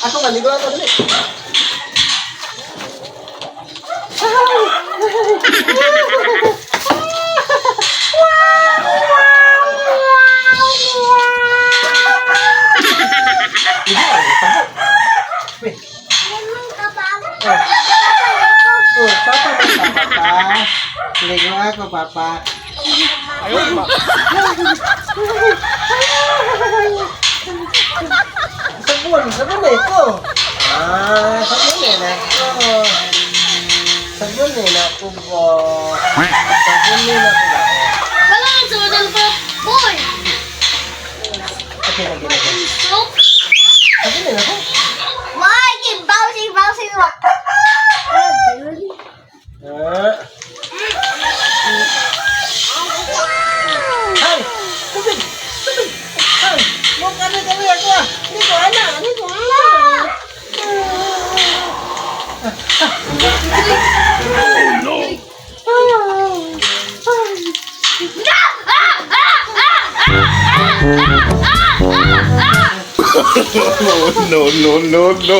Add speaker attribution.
Speaker 1: Ako maligo ako, dali. Ligo ako, tabo. Wait. Oh. Oh, papa, papa, papa. Ligo ako, papa. Sabon, sabon na ito. Ah, sabon na ako. Sabon na ako ba? Sabon na ako ba?
Speaker 2: Wala nga sa wadal pa. Boy!
Speaker 1: Okay, lagi, lagi.
Speaker 2: Soap?
Speaker 1: Sabon na ako.
Speaker 2: Why? Keep bouncing, bouncing.
Speaker 1: Ah. Ay! Tubig! Tubig! Ay! Mukha na kami ako ah! Hindi ko ana! Hindi ko ana!
Speaker 3: No, no, no, no.